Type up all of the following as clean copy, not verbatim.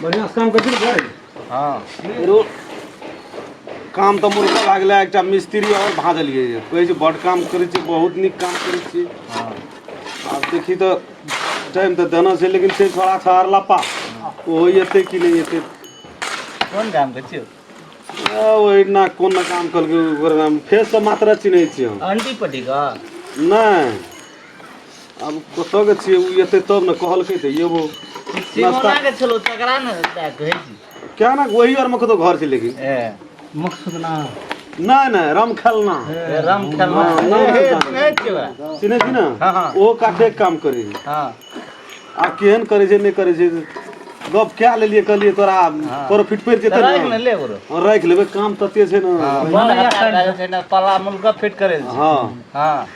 बढ़िआँ से काम करै छी ने भाइ? हँ। रो काम तऽ मुर्खा लागलै। एकटा मिस्त्री आओर भाँजलियै, कहै छै बड्ड काम करै छी, बहुत नीक काम करै छी। हँ। आब देखी तऽ टाइम तऽ देना छै, लेकिन छै छोड़ा छाड़ लप्पा, ओहो एतै कि नहि एतै। कोन गाम के छियौ? ओहि ना कोन ना काम कहलकै ओकर नाम, फेरसँ मात्रा चिन्है छियै हम। अंटी पटी का? नहि, आब कतऽ के छियै, ओ एतै तब ने। कहलकै तऽ एबो। सिमोना के छलो तकरा ने कहै छी। क्या ना वही आरमे कतौ घर छै, लेकिन ए मकसूद ना? नहि नहि, रम खेलना। ए, राम खेलना। हँ, नाम ए, से जानै। चिन्है छियै ओकरा। चिन्है छी ने? हँ, हँ। ओहो काठे के काम करै छै। हँ। आ केहन करै छै, नहि करै छै, गप कए लेलियै। कहलियै तोरा प्रॉफिट पड़ि तऽ जेतै राखि ने। ने ले ओकरो। हँ, राखि लेबै, काम तते छै ने। बड़ हतार भए जाइ छै ने, पल्ला मुलका फिट करै लए छै। हँ। हँ।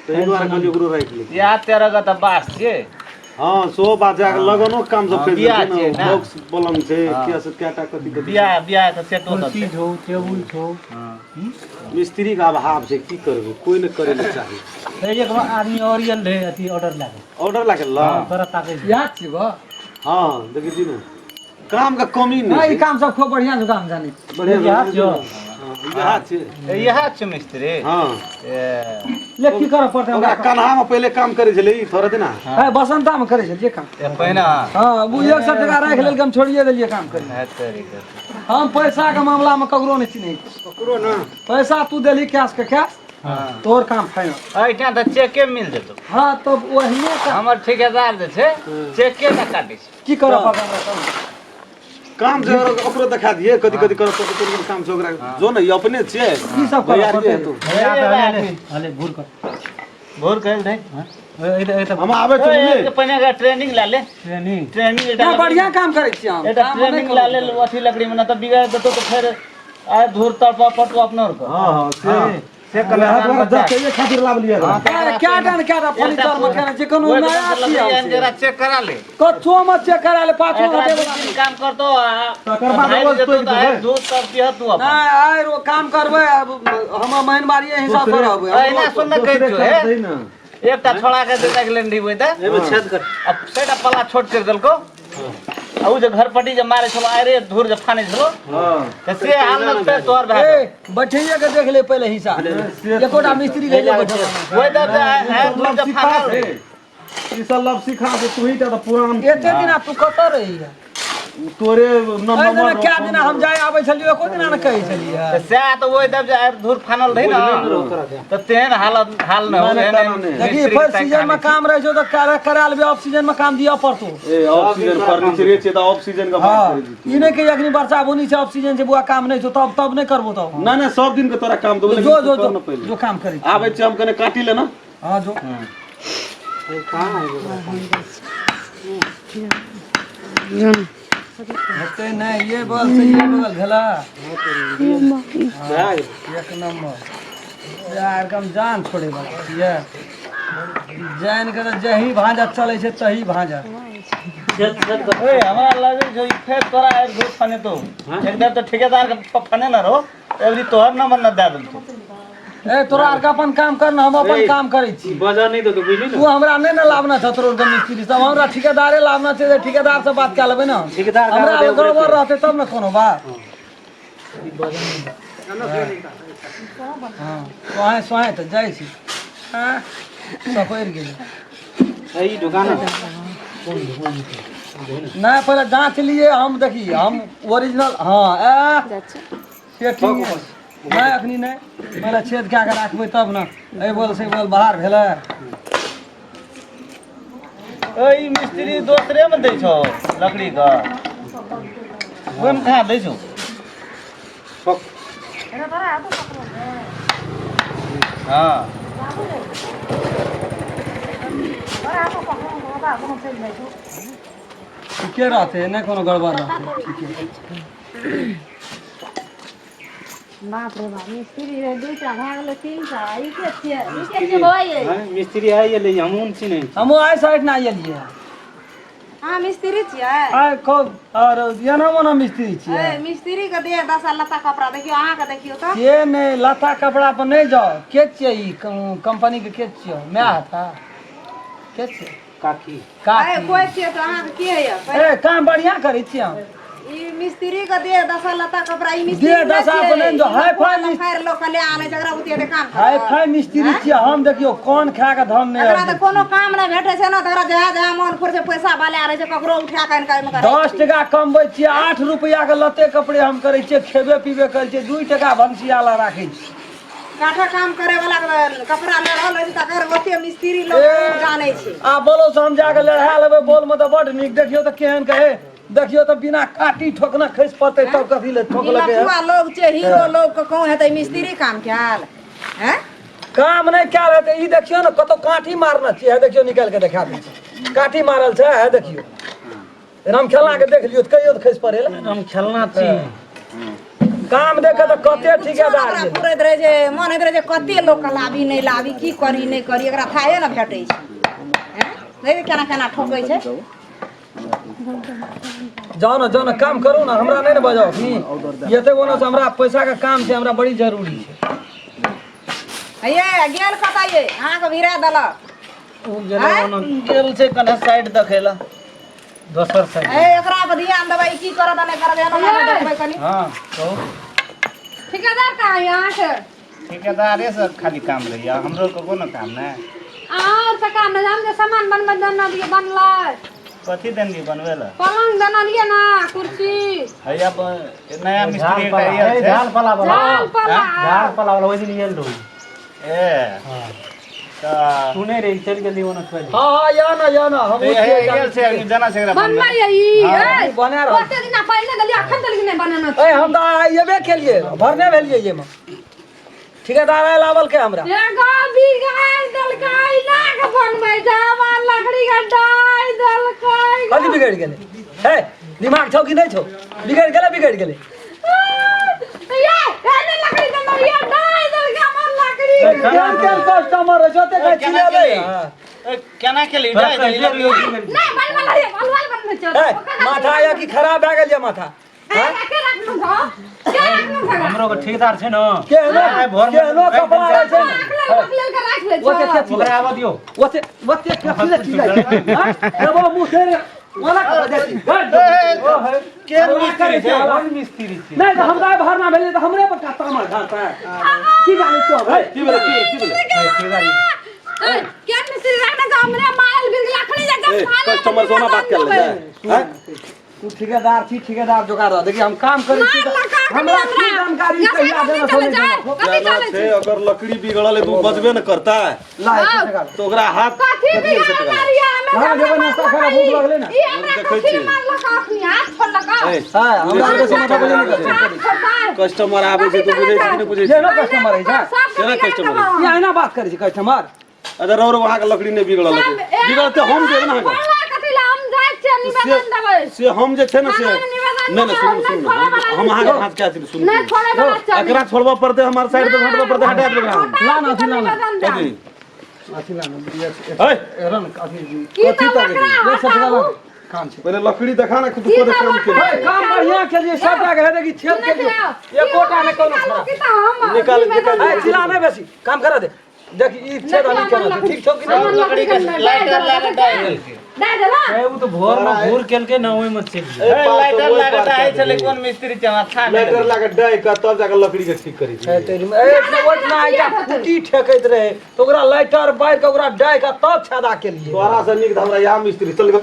ताहि दुआरे कहलियै ओकरो राखि ले। इएह 13 के तऽ बास छियै। हँ, सेहो बात जाके लगनो काम सब हँ, फँसि बियाह गेल छै छियै ने। ने। बॉक्स पलङ्ग छै। हँ। किया से कएटा कथी कथी। बियाह बियाह के सेटो सब कुर्सी छै। छौ, टेबुल छौ। हँ। मिस्त्री के अभाव छै, की करबै, कोइ नहि करै लए चाही। एक आदमी और आयल रहे अथी ऑर्डर लए कऽ। ऑर्डर लए के ला। तोरा ताकै छै। याद छी बा? हँ, देखै छी ने, काम के कमी नहि। नहि ई काम सब खूब बढ़िया से काम जानै छी। बढ़िया। इएह छियौ? हँ, इएह छै। इएह छै मिस्त्री। हँ। ए, ले, की करऽ पड़तै ओकरा हमरा? कन्हा मे पहिले काम करै छलै ई थोड़े दिना। है, बसंता मे करै छलियै काम। ए, पहिने। हँ, ओ 100 टका राखि लेलकै, हम छोड़िए देलियै काम करै। है तरीके। हम पैसा के मामला मे ककरो नहि चिन्है छी। ककरो ना। पैसा तू देली कैश के कैश, हँ। तोहर काम फाइनल। एहिठाम तऽ चेके मिल जेतौ। हँ, तब ओहिने काम। हमर ठेकेदार जे छै, चेके ने काटै छै। की करऽ पड़तै हमरा, कहू? काम छै, ओकरो देखा दिए कथी कथी करऽ पड़तै, कोन कोन काम छै ओकरा। जो ने, ई अपने छियै। की सब करऽ भैयारी पड़तै? हेतौ। हले घूर कर। भोर कहल रहै। ए तऽ हम आबै छी। ए, पहिने एकरा ट्रेनिंग लए ले। ट्रेनिंग। ट्रेनिंग एकटा नहि, बढ़िया काम करै छियै हम। एकटा काम नहि ट्रेनिंग लए करू। ले अथी लकड़ी मे, ने तऽ बिगाड़ देतौ तऽ फेर आइ धूर तड़पा पटु अपनो आर के। हँ हँ, से से वएह दुआरे जचैये खातिर लाबलियै एकरा। ए, क्या टा ने क्या टा फर्नीचर मे केने छै, कोनो नया चीज आयल छै। जरा चेक करा ले। कच्छो मे चेक करा ले, पाछू एकरा हटे दू बला। दिन काम करतो आ तकर बाद भागि रोज जेतौ तोड़ि तऽ आइ देबै। धूर तड़पिह तू अपन। नहि, आइ रो काम करबै, आब हम महीनवारी हिसाब से रहबै। एहिना सुन ने, कहै दोसरे छियौ काज हे। दही ने। एकटा छोड़ा के देता के लेंडी होइता। एमे छेद कर। आ सेटा पल्ला छोट कर देलको आ उ जे घरपट्टी जे मारे छलो, अरे धूर जे फाने छलो। हँ। तऽ से हाल न फेर तोहर भए ए, बैठैये के देख ले पहिले हिसाब। एकोटा मिस्त्री के बैठल। ओहि दर जे आइ धूर जे सिखा फानल छै। ई सब लब सिखा छै, तू ही टा तऽ पुरान। एते दिना तू कतऽ रही? तोरे एहि नंबर। दिना क्या दिना हम जाय आबै छलियै, एको दिना ने कहै छलियै। तऽ सएह तऽ ओहि दर जे आइ धूर फानल रहै ने, तऽ तेहन हालत हाल न हो। नहि, एहन तेना नहि। देखी, मिस्त्री के फर्स्ट सीजन में ताकि काम रहै छौ तऽ करा करा लेबै, ऑफ सीजन में काम दिअ पड़तौ। ए, ऑफ सीजन फर्नीचरे छै तऽ ऑफ सीजन के बात हँ करै छी। ई नहि कि अखनी वर्षा बुनी छै, ऑफ सीजन छै बुआ, काम नहि छौ, तब तब नहि करबो तब। नहि नहि, सब दिन के तोरा काम देबो, लेकिन जो तू जो कर जो ने पहिले। जो काम करै छी। आबै छी हम, कने काटी ले ना। हँ, जो। हेतै नहि, ये बगल से ये बगल भेला, एक नंबर। यार, कम जान छोड़े वाला छियै जान के तऽ जही भांजा चलै छै तही भांजा। ए, हमरा लगै छौ ई फेर तोरा आइ धूर फनेतौ। एकदम तऽ ठेकेदार के फने न रहो, एबरी तोहर नंबर न दए देलकौ। ए, तोरा आरके अपन काम कर ने, हम अपन काम करै छी। बजा नहीं देतो, बुझली तू हमरा नहि ने लाबना छौ तोरो आरके मिस्त्री सब, हमरा ठेकेदारे लाबना छै, जे ठेकेदार से बात कए लेबै ने। ठेकेदार के हमरा आबे ओकरे। गड़बड़ रहतै तब ने कोनो बात। हँ, सोहाय सोहाय तऽ जाइ छी। हँ, सपरि गेलै। ई दुकान नहि, पहिले जाँच लिए हम, देखी हम ओरिजिनल। हँ, ए सेटिंग नहि, अखनी नहि, पहिले छेद कए कऽ राखबै तब ने। एहि बोल से बोल बाहर भेलै। ए, ई मिस्त्री दोसरे मे दै छौ लकड़ी के, ओहिमे कहाँ दै छौ? हँ, ठीके रहतै, नहि कोनो गड़बड़ रहतै, ठीके। बाप रे बाप, मिस्त्री रहे दूटा, भए गेलै तीनटा। ई के छियै? ई के छियै बौआ ये? मिस्त्री आइ गेलै, हमहूँ ने चिन्है छी। हमहूँ आइ साइड ना एलियै। अहाँ मिस्त्री छियै? आइ कब और एना ओना मिस्त्री छियै। ए, मिस्त्री के देह दशा, लत्ता कपड़ा देखियौ अहाँके, देखियौ तऽ। के नहि, लत्ता कपड़ा पर नहि जाओ। के छियै ई कंपनी के? के छियै? माय हता? के छियै? काकी। काकी। कोइ छियै तऽ अहाँके की होइए? ए, काम बढ़िया करै छियै हम। ई मिस्त्री के देह दशा लता कपड़ा ई मिस्त्री देह दशा पर नहि जो, हाई फाई फायर लोग के ले आनै छै, एकरा बुते एते काम करत। हाई फाई मिस्त्री छियै हम। देखियौ कोन खा के धन नहि एकरा तऽ अबै। कोनो काम नहि भेटै छै ने, तऽ एकरा जहाँ जहाँ मन फुरै छै पैसा वाले आनै छै, ककरो उठा कऽ आनि कऽ एहिमे करै 10 टका कमबै छियै, 8 रुपैआ के लते कपड़े हम करै छियै, खेबे पीबे करै छियै, 2 टका भनसिया ला राखै छियै। काठा काम करे वाला के कपड़ा ले रहल छै, तकर ओते मिस्त्री लोग जानै छै। आ बोलो से हम जाके लढ़ा लेबै बोल में तऽ बड नीक। देखियौ तऽ केहन कहे, देखियौ तऽ बिना काटी ठोकना खसि पड़तै तब कथी ले ई ठोकलकै। लफुआ लोग छै, हीरो लोग के कहूँ हेतै मिस्त्री काम कयल हैं? काम नहि कयल हेतै। ई देखियौ ने, कतौ काठी मारने छियै। हे देखियौ, निकालि के देखा दै छी, काठी मारल छै। हे देखियौ, राम खेलना के देख लियौ तऽ कहियो तऽ खसि पड़े। हम खेलना छी। काम देख के तऽ कते ठिकेदार ओकरा गेलै। फुरैत रहै छै, मन होइत रहै छै कते लोक के लाबी नहि लाबी, की करी नहि करी, एकरा थाहे ने भेटै छै। हैं? नहि केना केना ठोकै छै। जाओ ने, जाओ ने, काम करू ने, हमरा नहि ने बजाओ अखनी। एते ओना से हमरा पैसा के काम छै, हमरा बड़ी जरूरी छै। ये गेल कतऽ ये अहाँके भिरा देलक? ओ गेलै ओना। गेल छै कने साइड देखै लए। दोसर साइड। ए, एकरा पर ध्यान देबै, की करत आ नहि करत, एना नहि देखबै कनी। हँ, कहू। ठेकेदार कहाँ है अहाँके? ठेकेदारे से खाली काम लैया, हमरो के कोनो काम नहि। अहाँ से काम नहि, हम जे सामान बनबै देने रहियै बनलै? कथी देनी बनबै लए? पलंग देने रहियै ने, कुर्सी। हैया नया मिस्त्री एकटा आयल छै। झाल पला वाला। झाल पला। झाल पला वाला ओहि दिन आयल रहू। ए हँ। तऽ तू नहि रही, चलि गेली ओना पहिले। हँ हँ, या ना या ना, हम हे गेल छै, जाना छै एकरा बनबै बनबै। ये ई ए, बना रहल। ओते दिना पहिले देलियै, अखन तक नहि बनेने ए, हम तऽ आइ एबे केलियै, भरने भेलियै एहिमे। ठिकेदार आयल आबल के हमरा। एगो बिगाड़ देलकै, नाक बनबै जावा लकड़ी के डाइ देलकै। कथी बिगड़ि गेलै? हे, दिमाग छौ कि नहि छौ? बिगड़ि गेलै, बिगड़ि गेलै। ये एने लकड़ी देने ये डाइ देलकै हमर लकड़ी। केहन केहन कस्टमर रहै छै, ओते कहै चिल्लेबै। ए, केना केली? डाइ देली लकड़ी? नहि बनबै ला, बनबै बनबै छै। हे, माथा या की खराब भए गेल ये माथा? के राखलहुँ घ के राखलहुँ घ? हमरो के ठेकेदार छै ने। केहनो भोरमे केहनो कपड़ा रहै छै ने। राखल के राख ले। ओते के ओकरा आबऽ दियौ। ओते ओते कथी ले चिल्लाइ छै? हँ? एगो मुँह तेरे ओना कर दे। केहन मिस्त्री छै? कोन मिस्त्री छै? नहि तऽ हमरा भरना भेलै तऽ हमरे पर का तामर घाटा की जानै छौ हे? की भेलै, की भेलै, की भेलै? के मिस्त्री राखने छै? हमरे मायल बिर गेल अखनी जा। ए, कस्टमर से ओना बात कर ले हैं? तू ठेकेदार छी, ठेकेदार जोगार रह। देखिए, हम काम करै छी तऽ हमरा की जानकारी कहिया देना छौ, नहि देना छौ? कथी जाना चलै छै, अगर लकड़ी बिगड़ल है तो उ बचबे न करता है। ला, एक सौ टका। तो ओकरा हाथ कथी कथी से बिगाड़ टका? मारिया हमे? ना, जेबै नाश्ता खाना, भूख लगलै ने। ई हमरा देखै कथी छियै। मारलक अखनी? हाथ छोड़लक। ए, हाँ, हमरा आरके से माथा बोले नहि करै। हाथ छोड़ता। कस्टमर आबै छै तो बुझै छै कि नहि बुझै ये छै? ना कस्टमर है छै। केना कस्टमर है? ये एना बात करै छै कस्टमर? अच्छा रौ रौ, अहाँके लकड़ी नहि बिगड़ल है? बिगड़ते हम देब ने अहाँके। कथी ला हम जाइ छियै, निवेदन देबै। से हम जे छै ने से थानामे निवेदन नहि नहि, सुनू देबै, सुनू, हम हम नहि हम अहाँके हाथ क्या सुनू। नहि छोड़े वाला चली। एकरा छोड़बऽ पड़तै, हमर साइड पर हटबऽ पड़तै, हटा देबै एकरा हम। ला ना, अथी ला ना। निवेदन देब। कथी? अथी ला ना, है एरन अथी। की कथी तऽ तक लकड़ा 100 टका ला, हटाबू। काम छै। पहिले लकड़ी देखा ने, तू की कोन तऽ काम लकड़ा केलही। काम बढ़िया केलिए सबटा के। हे देखी, छेद केलिए, एकोटा नहि कोनो खराब। की तऽ हम निकाल, निवेदन निकाल। ए, चिल्ला नहि बेसी, काम करा दे। देख, ई छेद अभी केना छै, ठीक छौ कि नहि? हमर लकड़ी के लाइटर लागे डाइ देलकै। दे देला। ए, उ तऽ भोर में घूर केलकै ने, ओहिमे चलि गेल। ए, ए, पार लाइटर तऽ ओहि लागे पार डाइ कए छलै। देली। कोन मिस्त्री छै? हमरा था नहि लाइटर लगै। लाके डाइ के तब जाके लकड़ी के ठीक करी हे तेरी में, ए, ओहिठिना एकटा खूटी ठेकैत रहे तऽ ओकरा लाइटर बारि के ओकरा डाहि के तब छेदा केलिए। तोरा से नीक तऽ हमरा यहाँ मिस्त्री। चल गे,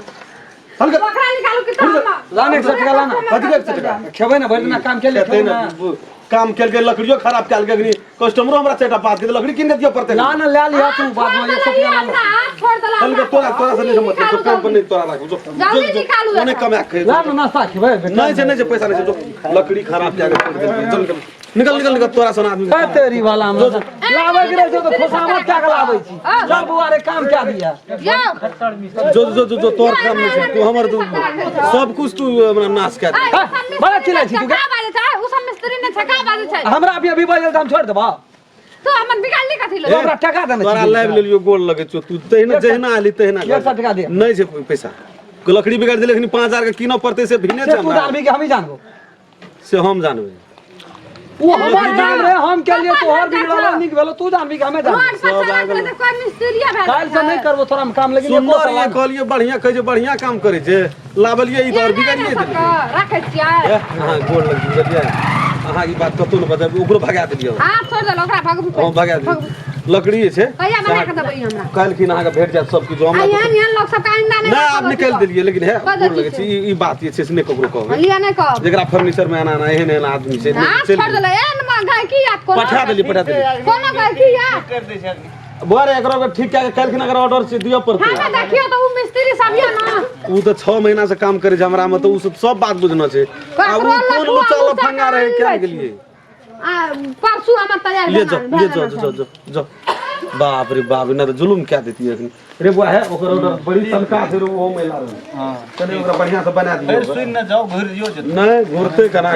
चल गे। ओकरा निकालू कि तऽ हम लाने 100 टका लाना। कथी के 100 टका? खेबै ने, भरि दिना काम केलिए। खेतै खेबै ने ने। काम केलकै, लकड़ियो खराब कयल अखनी, कस्टमरो हमरा चारिटा बात के लकड़ी कीन के दिअ पड़तै। ला ना, लए लिहऽ तू बादमे, 100 टका ला ना। हाथ छोड़ देला। चल गे, तोरा तोरा से नहीं मतलब, जो काम पर नहीं तोरा राखू, जो जल्दी निकालू ओने एतऽ। कमा के ला ना, नाश्ता खेबै बेटा। नहीं छै, नहीं छै, पैसा नहीं छै, जो लकड़ी खराब कए के छोड़ देलकै। चल निकल निकल निकल निकल, तोरा सन आदमी हे तेरी वाला में लाबै के रहै छै तऽ खोसामत कए के लाबै छी। चल बौआ रे, काम कए दिया। यौ। जो जो जो जो, तोर काम नहीं छै, तू हमर तू सब कुछ तू हमरा नाश कए दे। हे, बड़ा चिल्लाइ छी तू का बाजै छै? उ सब मिस्त्री ने छै, का बाजै छै? हमरा अभी अभी बाजल तऽ हम छोड़ि देबऽ? तू हमर बिगाड़ली कथी तू ले? हमरा टका देने तोरा छी। लाइव लेलियो, गोल लगे छौ तू, तहिना जहिना आली तहिना। 100 टका दे। नहीं छै पैसा, लकड़ी बिगाड़ देले, अखनी 5000 के कीनऽ पड़तै, से भिने से छै तू हमरा। जानबी कि हमही जानबो? से हम जानबै। ओ हमर काम रहे, हम केलिए, तोहर बिगड़ल नीक भेलो, तू जानबी कि हमे जानबी। रोड पर चलैत रहै तऽ कोइ मिस्त्रीए भए काल्हि से नहि करबो तोरा काम, लेकिन एको सुन्दर सवाल ये कहलिए बढ़िया, कहै छै बढ़िया काम करै छै, लाबलिए ई तऽ आओर बिगाड़िए देलिए। राखै छियै। ए, अहाँ गोर लग बुझलियै, अहाँ ई बात कतौ नहि बजाबी, ओकरो भगा देलियै हम। हाथ छोड़ि देलहुँ ओकरा, भगबू। हम भगा देलियै। लकड़ी जे छै कहिया बना कऽ देबै हमरा? काल्हिखिन अहाँके भेट जायत सब किछु। आ हमरा एहन एहन लोक सबके आइन्दा नहि नहि, आब राखब। निकालि देलियै, लेकिन हे कऽ गोर लगै दै छै, ई बात जे छै से नहि ककरो कहबै। लिअ, नहि कहब। जेकरा फर्नीचर में एना एना एहन एहन आदमी छै। हाथ चलि छोड़ि देलै एहन गायकी याद कोनो पठा देलियै, पठा देलियै। कोनो गायकी याद कर दै छै आदमी। बौआ रे, एकरो के ठीक कए के काल्हिखिन अगर ऑर्डर छै दिअ पड़तै। हमे देखियौ तऽ ओ मिस्त्री सब यऽ ने। उ तऽ 6 महीना से काम करै छै हमरा मे, तऽ उ सब बात बुझना छै। आ उ ककरो कोन लठुआ लुच्चा लुच्चा लफंगा रहै, काम केना लै छै। गेलियै? आ परसू हमर तैयार ले जाओ, ले जाओ, जाओ जाओ जाओ। बाप रे बाप, ना तऽ जुलुम कए देतियै एखन रे बुआ। हे, ओकर ऑर्डर बड़ी तनका छै रे, ओहो महिला रहे। हां। चलिए, ओकरा बढ़िया से बना दियौ। फेर सुनि न जाओ, घुरि जियो जेतै। नहि घुरते केना?